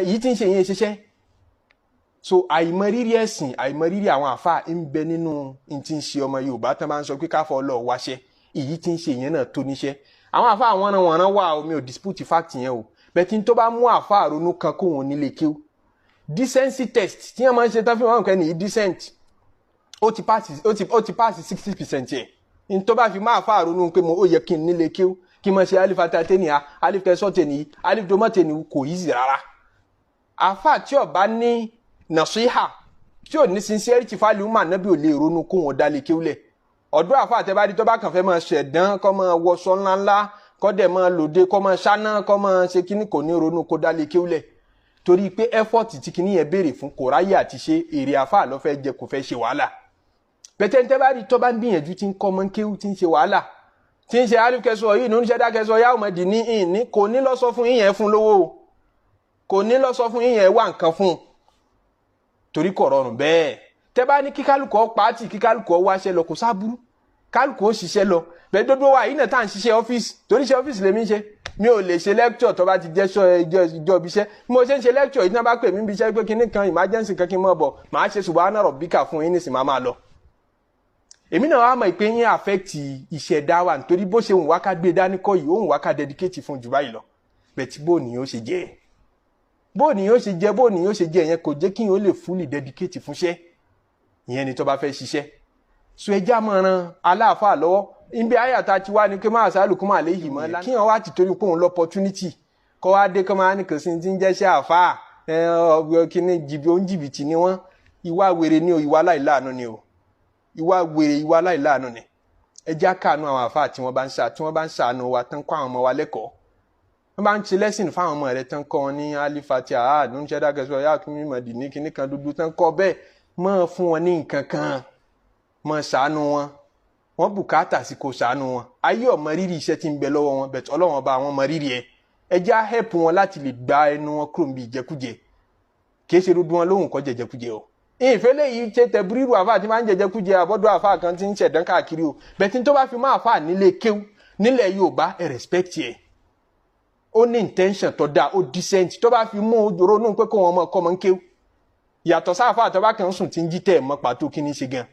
Èyí tí ń ṣe yẹn ṣiṣẹ́. So àìmọrírì ẹ̀sìn, àìmọrírì àwọn àfa ń bẹ nínú n tí ń ṣe ọmọ Yorùbá tán bá ń sọ pé káfọ́ ọlọ́ọ̀ wáṣẹ́. Èyí tí ń ṣe yẹn náà tó níṣẹ́. Àwọn àfa àwọn wọ̀nranwọ̀nran wà o, mi ò dispute fact yẹn o. Bẹ́ẹ̀ tí n tó bá mú àfa ronú kan kóhun nílé kíw, decency test tí wọ́n máa ń ṣe tán fi wọ́n kẹ́ nìyí decent, ó ti pass 60% yẹn. N tó bá fi máa fa ronú pé mo ó yẹ kí n nílé kíw, kí n máa ṣe alif ata tẹ́ni a alif kẹsọ́ tẹ́ni alif domọ́ tẹ́ni, kò easy rárá. Àfa tí ó bá ní nasiha, tí ò ní sincerity fáliùmá nábì, ò lè ronú kó wọn dálé kíw lẹ̀. Ọ̀dọ́ àfa àtẹ́bádí tó bá kàn fẹ́ máa ṣẹ̀dán, kọ́ máa wọṣọ ńláńlá, kọ́ dẹ̀ máa lòde, kọ́ máa ṣáná, kọ́ máa ṣe kíní, kò ní ronú kó dálé kíw lẹ̀, torí pé effort tí kíní yẹn béèrè fún, kò ráyè àti ṣe. Èrè àfa ló fẹ́ jẹ, kò fẹ́ ṣe wàhálà. Bẹ́tẹ̀ bá rí tó bá ń gbìyànjú, tí ń kọ́ mọ́ kéwú, tí ń ṣe wàhálà, tí ń ṣe alif kẹsọ yìí ní oníṣẹ́ dákẹsọ yá ọmọdé ní ìní, kò ní lọ sọ fún yín fún lówó o, kò ní lọ sọ fún yín wá nǹkan fún un, torí kò rọrùn bẹ́ẹ̀. Tẹ́ bá ní kíkálukọ́ pàtì, kíkálukọ́ wáṣẹ́ lọ, kò sábúrú, kálukú ó ṣiṣẹ́ lọ. Bẹ́ẹ̀ dódó wa yìí náà tá à ń ṣiṣẹ́ ọ́fíìsì, torí ṣe ọ́fíìsì lèmi ń ṣe, mi ò lè ṣe lecture tó bá ti jẹ́ sọ ìjọ ìjọ ibi iṣẹ́. Bí mo ṣe ń ṣe lecture yìí, tí wọ́n bá pè mí ibi iṣẹ́ pé kinní kan, emergency kan, kí n mọ̀ bọ̀, màá ṣe subhana rabbika fún yín nísìnyí, máa máa lọ. Èmi náà wá mọ̀ pé yín affect iṣẹ́ dáwà, nítorí bó ṣe wùn wá ká gbé dání kọ́ yìí, ó wùn wá ká dedicate fún jù báyìí lọ. Bẹ́ẹ̀ tí bó ni yóò ṣe jẹ́, bó ni yóò ṣe jẹ́, bó ni yóò ṣe jẹ́ yẹn, kò jẹ́ kí yín ó lè fully dedicate fúnṣẹ́ ìyẹn ni tó bá fẹ́ ṣiṣẹ́. So ẹjẹ́ àmọ̀ràn aláàfáà lọ́wọ́ ibi àyàtà ti wá ní pé máa sálù kó máa lè yìí mọ́ kí wọ́n wá ti torí pé òun l'opportunity kọ́ wá dé, kọ́ máa ní kò sí ti ń jẹ́ṣẹ́ àfáà kíní jìbì, òun jìbìtì ni wọ́n. Ìwà wèrè ni o, ìwà aláìláàánú ni o, ìwà wèrè, ìwà aláìláàánú ni. Ẹjẹ́ àkànú àwọn àfáà tí wọ́n bá ń ṣàánú wa tán, kọ́ àwọn ọmọ wa lẹ́kọ̀ọ́, wọ́n bá ń ṣe lẹ́sìn fáwọn ọmọ rẹ̀ tán, kọ́ wọn ní alifati àádùn ṣẹ́dá kẹsàn-án yá kí mímọ̀ dì ní kíní kan dúdú tán kọ́ bẹ́ẹ̀, máa fún wọn ní nǹkan kan, máa ṣàánú wọn. Wọ́n bùkátà sí kó ṣàánú wọn. Ayé ọmọ rírì iṣẹ́ tí ń bẹ lọ́wọ́ wọn bẹ̀tẹ̀, Ọlọ́wọ́n ọba àwọn mọ rírì ẹ̀. Ẹ jẹ́ á help wọn láti lè gba ẹnu wọn kúrò níbi ìjẹkújẹ. Kìí ṣe dúdú wọn lóhùn kọ́ jẹjẹkújẹ o. Ìfẹ́ lèyí ṣe tẹ̀búrírù àfa àti máa ń jẹjẹkújẹ, àbọ̀dọ̀ àfa kan tí ń ṣẹ̀dán káàkiri o. Bẹ̀tí tó bá fi máa fà nílé kéwú nílẹ̀ Yorùbá, ẹ̀ respect ẹ̀. Ó ní intention tó dáa, ó decent, tó bá fi mú ronú pé kó wọn mọ kọ́ mọ́ ń kéwú, yàtọ̀ sáfà àtọ́bá kan sùn tí ń jí tẹ̀ mọ́ pàtó kí ní ṣe gan.